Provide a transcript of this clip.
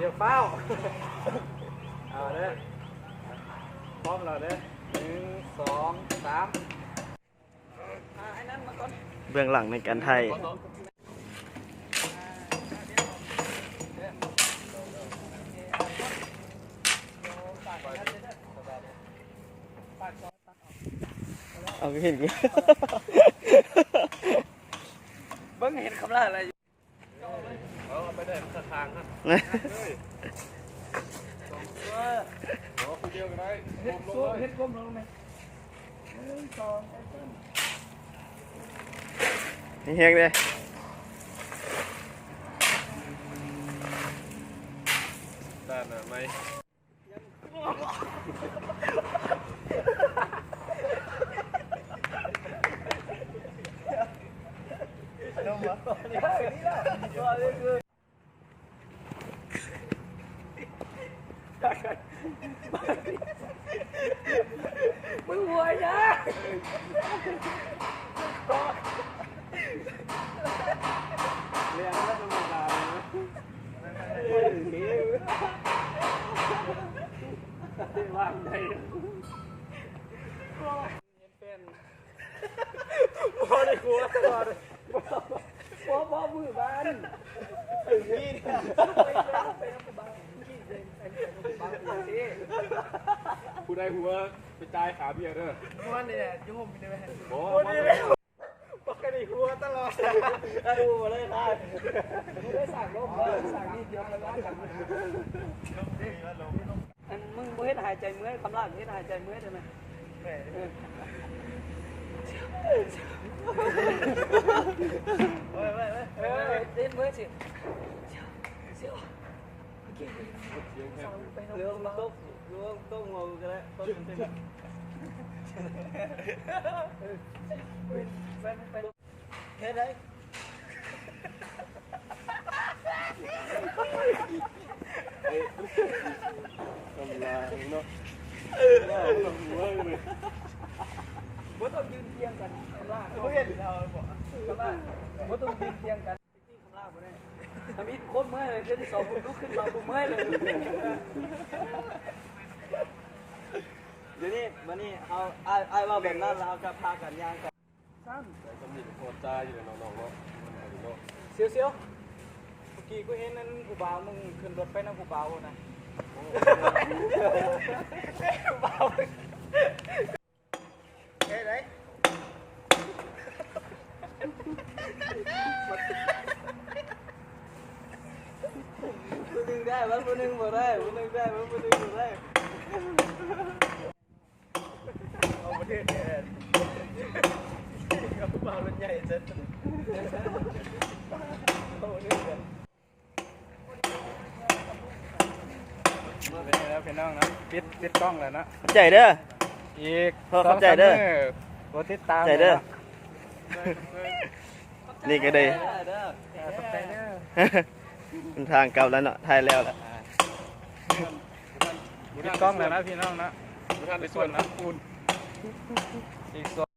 ຢ່າຟ້າວ ເອົາເດີ ພ້ອມແລ້ວເດີ ໜຶ່ງ ສອງ ສາມ ເບື້ອງຫຼັງໃນການຖ່າຍ ເອົາ ເຫັນ ເບິ່ງເຫັນຄຳລາດອະໄລຢູ່ ເອົາໄປໄດ້ ມັນສະທາງຫັ້ນ ເຮີ້ຍ ສອງຕົວ ເອົາຜູ້ດຽວກໍໄດ້ ເຮັດ ກົ້ມລົງເລີຍ ເຮັດກົ້ມລົງແມ່ ໜຶ່ງ ສອງ ແອັກຊັນ ແຮງເດ້ ດ້ານໜ້າໄມ້ ມຶງຫົວຫຍັງ ລຽນມັນທຳມະດານະ ວາງໄດ້ ເປັນ ບໍ່ໄດ້ຫົວຕະຫຼອດ ບໍ່ ບໍ່ ບໍ່ ມື້ບ້ານ ຜູ້ໃດຫົວໄປຈ່າຍຄ່າເບຍເດີ ມ່ວນນີ້ແຫຼະ ຢູ່ຮົ່ມນີ້ແຫຼະ ບໍ່ ບໍ່ ບໍ່ ບໍ່ ປະກະຕິຫົວຕະຫຼອດ ເອີ ບໍ່ໄດ້ ບໍ່ໄດ້ສ້າງລົມ ສ້າງນີ້ດຽວກັນ ອັນ ມຶງບໍ່ເຮັດຫາຍໃຈເມື່ອຍ ຄຳລາດເຮັດຫາຍໃຈເມື່ອຍໄດ້ໄໝ? ເອີ ເອີ ເຮັດເມື່ອຍຊິ ເລື່ອງຕົກ ເລື່ອງຕົກຫົວກໍໄດ້ ເຮັດໄດ້ ກຳລັງເນາະ ບໍ່ຕ້ອງຢືນທຽງກັນ ຄຳລາດ ບໍ່ເຫັນເຮົາບໍ່ ຄຳລາດ ບໍ່ຕ້ອງຢືນທຽງກັນ ຄຳລາດບໍ່ໄດ້ ທຳອິດໂຄດເມື່ອຍເທື່ອທີສອງ ລຸກຂຶ້ນມາບໍ່ເມື່ອຍເລີຍ ດຽວນີ້ ບາດນີ້ເຮົາ ອ້າຍ ອ້າຍເວົ້າແບບນັ້ນ ແລ້ວເຮົາກໍພາກັນຍ່າງກັນ ຊັ້ນ ແຕ່ກໍມີພໍຈ່າຍຢູ່ເນາະ ນ້ອງເນາະ ມັນບໍ່ໄດ້ເນາະ ສຽວໆ ເມື່ອກີ້ກູເຫັນອັນຜູ້ບ່າວໜຶ່ງຂຶ້ນລົດໄປນຳຜູ້ບ່າວນະ ຜູ້ບ່າວ ເຮັດໄດ ຜູ້ໜຶ່ງໄດ້ ຜູ້ໜຶ່ງບໍ່ໄດ້ ຜູ້ໜຶ່ງໄດ້ ຜູ້ໜຶ່ງບໍ່ໄດ້. ເອົາປະເທດແທ້ ເອົາຜູ້ບ່າວລົດໃຫຍ່ເສັດ ເອົາປະເທດແທ້ ເມື່ອໄປນີ້ແລ້ວພີ່ນ້ອງເນາະ ປິດ ປິດກ້ອງແລ້ວເນາະ ຂອບໃຈເດີ ອີກ ຂໍຂອບໃຈເດີ ສອງສາມມື້ ກົດຕິດຕາມ ຂອບໃຈເດີ ເນາະ ນີ້ກໍໄດ້ ເອີ ຂອບໃຈເດີ ເດີ ເດີ ທາງກັບແລ້ວເນາະ ຖ່າຍແລ້ວລະ ອ່າ ປິດກ້ອງແລ້ວນະພີ່ນ້ອງເນາະ ບໍ່ທັນໄດ້ສວນເນາະ ອີກສອງ